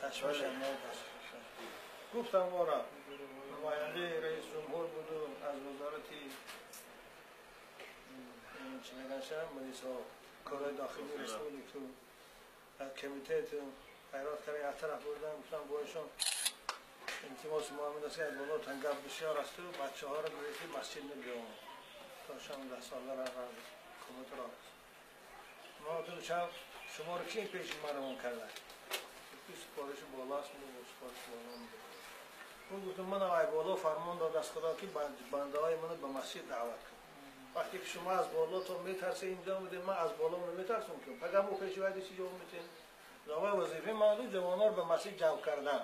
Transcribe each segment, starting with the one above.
تشویش گفتم ما را نماینده رئیس جمهور بود و از وزارتی چی میگن مجلس ها کارهای داخلی رسولی تو از کمیته تو خیرات کردن از طرف بردن گفتم بایشون التماس محمد است که از بالا تنگب بسیار است و بچه ها رو برید مسجد نبیان تا شام 10 ساله را کمیته را ما تو شب شما رو کی پیش مرمون کردن؟ سپارش بالاست بود سپارش بالا بود. اون گفتم من آقای بالا فرمان داد از خدا که بنده های منو به مسجد دعوت کن. وقتی که شما از بالا تو میترسه اینجا بودیم من از بالا منو میترسم که فقط مو پیش وعده چی جواب میتین؟ آقای وظیفه من بود جوان‌ها رو به مسجد جمع کردن.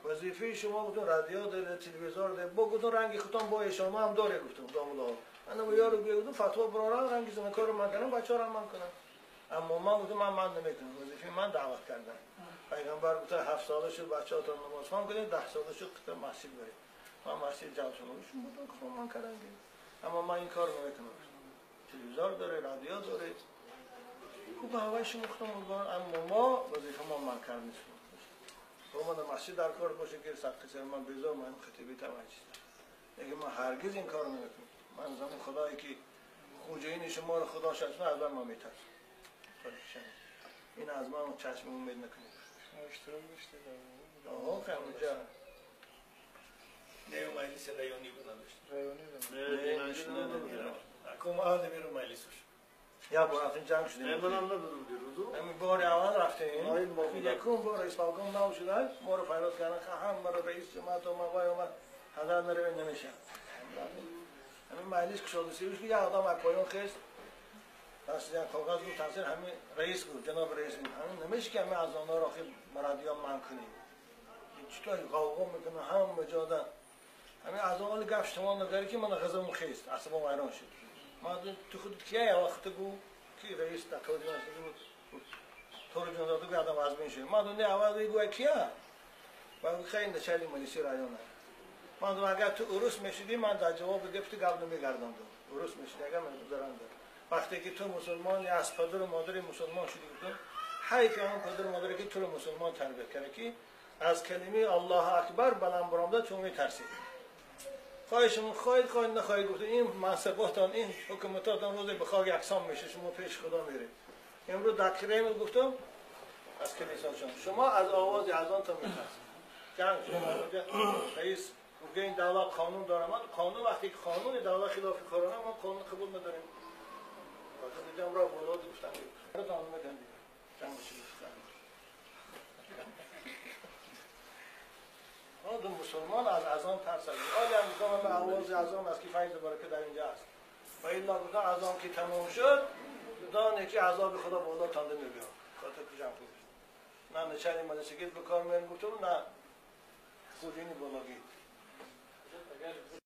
وظیفه شما گفتم رادیو داره تلویزیون داره با گفتم رنگ خودم با شما هم داره گفتم داملا. من یارو گفتم فتوا برارن رنگ زن کارو من کنم بچه‌ها رو من کنم. اما من گفتم من نمیکنم وظیفه من دعوت کردن. پیغمبر گفت 7 ساله شد بچه‌هاتون نماز خوان کنید 10 ساله شد که مسجد برید. من مسجد جمع شدم ایشون گفتن که من کردم اما من این کار نمیکنم. تلویزیون داره رادیو داره خوب هوای شما خودم اما ما وظیفه ما من کار نیست. با من مسجد در کار باشه که صدقه سر من بیزار من خطیبی تمام چیز. دیگه من هرگز این کار نمیکنم. من زمان خدایی که خوجین شما رو خدا شخصا از من میترسم. این از من چشم امید نکنید. اشتراک داشته در آها که اونجا نه مجلس رایونی بود نداشت. رایونی نه کم آدم رو مجلسش. یا بار رفتیم جمع شدیم. نه منم نبودم دیروزو. همین بار اول رفتیم. یکم بار رئیس فالکون نو شده ما رو فریاد کردن هم برای رئیس جماعت اومد وای اومد حضرت نره نمیشه. همین مجلس کشاده سیوش که یه آدم از پایان خیست دست یک کاغذ بود تاثیر همین رئیس بود جناب رئیس بود همین نمیشه که همه از آنها را خیلی مرادیان من کنیم چطور قوقا میکنه هم مجادن همین از آن گفت شما نگاری که من غزمون خیست اصلا ویران شد ما تو خود کیه وقت گو کی رئیس تکودی بود تو رو جون دادو آدم از بین شد ما دونه اول گو کیه و خیلی نچلی مجلسی رایانه من اگر تو عروس میشدی من در جواب گفت گپ نمیگرداندم عروس میشدی اگر من گذراندم وقتی که تو مسلمان از پدر و مادر مسلمان شدی گفتم حیف هم پدر و مادر که تو رو مسلمان تربیت کرده که از کلمه الله اکبر بلند برآمده چون میترسید خواهشمون خواهید خواهید نخواهید گفت این منصباتان این حکومتاتان روز به خاک یکسان میشه شما پیش خدا میرید امروز در کریم گفتم از کلیسا شما از آواز اذان تا میترسید جنگ شما رئیس گفت این دولت قانون داره من قانون وقتی که قانون دولت خلاف قانون ما قانون قبول نداریم دیدم را بالا گفتم رو میدن دیگه مسلمان از اذان ترسد آیا هم گفتم آواز اذان است که فیض برکت در اینجا است و الا گفتم اذان که تمام شد دانه که عذاب خدا بالا تانده میبیاد خاطر کجام خوب نه نچلی مدرسگیت به کار میرم گفتم نه خودینی بالاگیت.